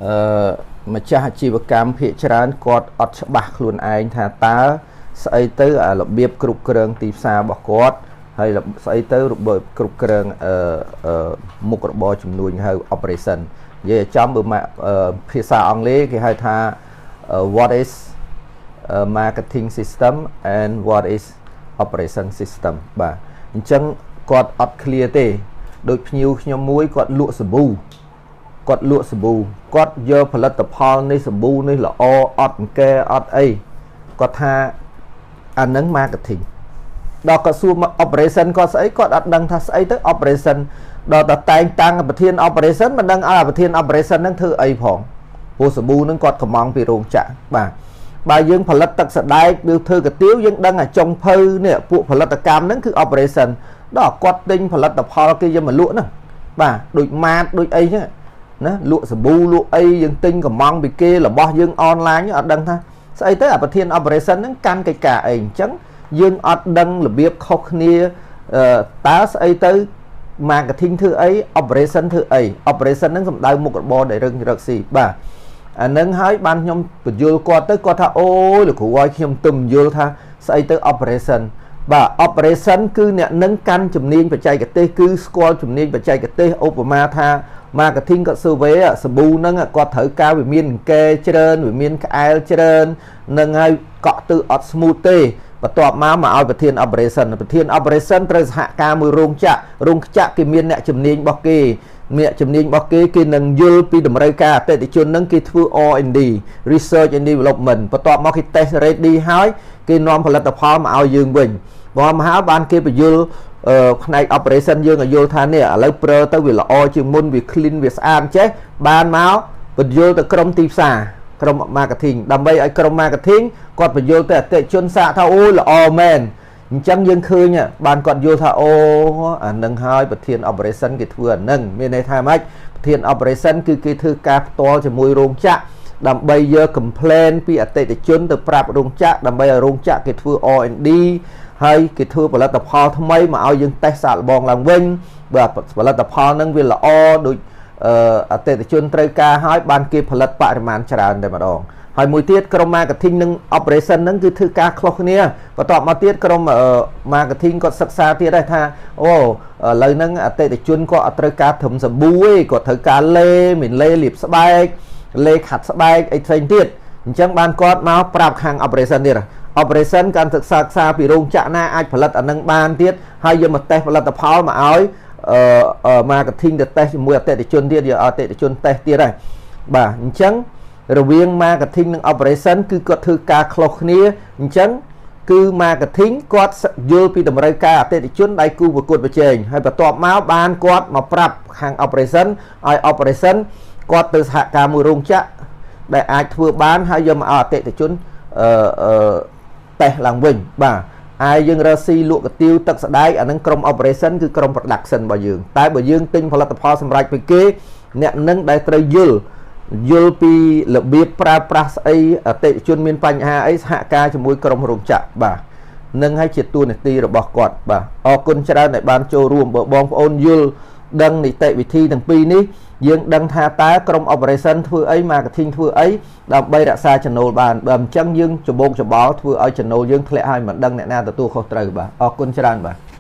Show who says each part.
Speaker 1: អឺម្ចាស់អាជីវកម្មភាគច្រើនគាត់អត់ច្បាស់ខ្លួនឯងថាតើស្អីទៅរបៀបគ្រប់គ្រងទីផ្សាររបស់គាត់ហើយស្អីទៅរបៀបគ្រប់គ្រងអឺមុខរបរជំនួញហៅ operation និយាយឲ្យចំបើភាសាអង់គ្លេសគេហៅថា what is marketing system and what is operation system បាទអញ្ចឹងគាត់អត់ clear ទេដូចភ្ញៀវខ្ញុំមួយគាត់លក់សាប៊ូគាត់លក់សាប៊ូគាត់យកផលិតផលនេះសាប៊ូនេះល្អអត់អង្គែអត់អីគាត់ថាអានឹង marketing ដល់គាត់សួរមក operation គាត់ស្អីគាត់អត់ដឹងថាស្អីទៅ operation ដល់តែតែងតាំងប្រធាន operation មិនដឹងឲ្យប្រធាន operation ហ្នឹងធ្វើអីផងព្រោះសាប៊ូហ្នឹងគាត់កំងពីរោងចក្របាទបើយើងផលិតទឹកសដែកឬធ្វើកាទៀវយើងដឹងអាចុងភៅនេះពួកផលិតកម្មហ្នឹងគឺ operation ដល់គាត់ទិញផលិតផលគេយកមកលក់ហ្នឹងបាទដូចម៉ាតដូចអីចឹងណាលក់សាប៊ូលក់អីយើងទិញកំងពីគេរបស់យើងអនឡាញអត់ដឹងថាស្អីទៅអាប្រធាន operation ហ្នឹងកាន់កិច្ចការអីអញ្ចឹងយើងអត់ដឹងរបៀបខុសគ្នាតើស្អីទៅ marketing ធ្វើអី operation ធ្វើអី operation ហ្នឹងសំដៅមុខរបរដែលរឹងរកស៊ីបាទអានឹងហើយបានខ្ញុំបញ្យល់គាត់ទៅគាត់ថាអូយលោកគ្រូឲ្យខ្ញុំទឹមយល់ថាស្អីទៅ operation បាទ operation គឺអ្នកនឹងកាន់ជំនាញបច្ចេកទេសគឺស្គាល់ជំនាញបច្ចេកទេសឧបមាថា marketing គាត់ survey សាប៊ូហ្នឹងគាត់ត្រូវការវាមានអង្គែច្រើនវាមានក្អែលច្រើននឹងហើយកក់ទៅអត់ smooth ទេបន្ទាប់មកមកឲ្យប្រធាន operation ប្រធាន operation ត្រូវសហការមួយរោងចក្ររោងចក្រគេមានអ្នកជំនាញរបស់គេអ្នកជំនាញរបស់គេគេនឹងយល់ពីតម្រូវការអតិថិជននឹងគេធ្វើ R&D Research and Development បន្ទាប់មកគេ test ready ហើយគេនាំផលិតផលមកឲ្យយើងវិញបងមហាបានគេបញ្យល់ផ្នែក operation យើងឲ្យយល់ថានេះឥឡូវប្រើទៅវាល្អជាងមុនវា clean វាស្អាតចេះបានមកបញ្យល់ទៅក្រុមទីផ្សារក្រុម marketing ដើម្បីឲ្យក្រុម marketing គាត់បញ្យល់ទៅអតិថិជនសាកថាអូល្អមែនអញ្ចឹងយើងឃើញបានគាត់យល់ថាអូអានឹងហើយប្រធាន operation គេធ្វើអានឹងមានន័យថាម៉េចប្រធាន operation គឺគេធ្វើការផ្ទាល់ជាមួយរោងចក្រដើម្បីយក complain ពីអតិថិជនទៅប្រាប់រោងចក្រដើម្បីឲ្យរោងចក្រគេធ្វើ R&D ហើយគេធ្វើផលិតផលថ្មីមកឲ្យយើងតេស្តសាកល្បងឡើងវិញបើផលិតផលហ្នឹងវាល្អដូចអតិថិជនត្រូវការហើយបានគេផលិតបរិមាណច្រើនតែម្ដងហើយមួយទៀតក្រុម marketing និង operation ហ្នឹងគឺធ្វើការខុសគ្នាបន្ទាប់មកទៀតក្រុម marketing គាត់សិក្សាទៀតដែរថាអូឥឡូវហ្នឹងអតិថិជនគាត់អត់ត្រូវការត្រឹមសាប៊ូទេគាត់ត្រូវការលេមានលេលាបស្បែកលេខាត់ស្បែកអីផ្សេងទៀតអញ្ចឹងបានគាត់មកប្រាប់ខាង operation ទៀត operation ការសិក្សាក្សាពីរោងចក្រណាអាចផលិតអានឹងបានទៀតហើយយកមកតេស្តផលិតផលមកឲ្យអឺ marketing ទៅតេស្តជាមួយអតិថិជនទៀតយកអតិថិជនតេស្តទៀតដែរបាទអញ្ចឹងរវាង marketing និង operation គឺគាត់ធ្វើការខុសគ្នាអញ្ចឹងគឺ marketing គាត់យល់ពីតម្រូវការអតិថិជនដៃគូប្រកួតប្រជែងហើយបន្ទាប់មកបានគាត់មកប្រាប់ខាង operation ឲ្យ operation គាត់ទៅសហការមួយរោងចក្រដែលអាចធ្វើបានហើយយកមកឲ្យអតិថិជនអឺអឺតេស្តឡើងវិញបាទឯយើងរកស៊ីលក់កាទៀវទឹកសដែកអានឹងក្រុម operation គឺក្រុម production របស់យើងតែបើយើងទិញផលិតផលសម្រាប់ពីគេអ្នកនឹងដែលត្រូវយល់យល់ពីរបៀបប្រើប្រាស់ស្អីអតិថិជនមានបញ្ហាអីសហការជាមួយក្រុមរោងចក្របាទនឹងហើយជាតួនាទីរបស់គាត់បាទអរគុណច្រើនដែលបានចូលរួមបើបងប្អូនយល់ដឹងនីតិវិធីទាំងពីរនេះយើងដឹងថាតើក្រុម operation ធ្វើអី marketing ធ្វើអីដើម្បីរក្សាចំណូលបានបើមិនចឹងយើងច្បោកច្បល់ធ្វើឲ្យចំណូលយើងធ្លាក់ហើយមិនដឹងអ្នកណាទទួលខុសត្រូវបាទអរគុណច្រើនបាទ។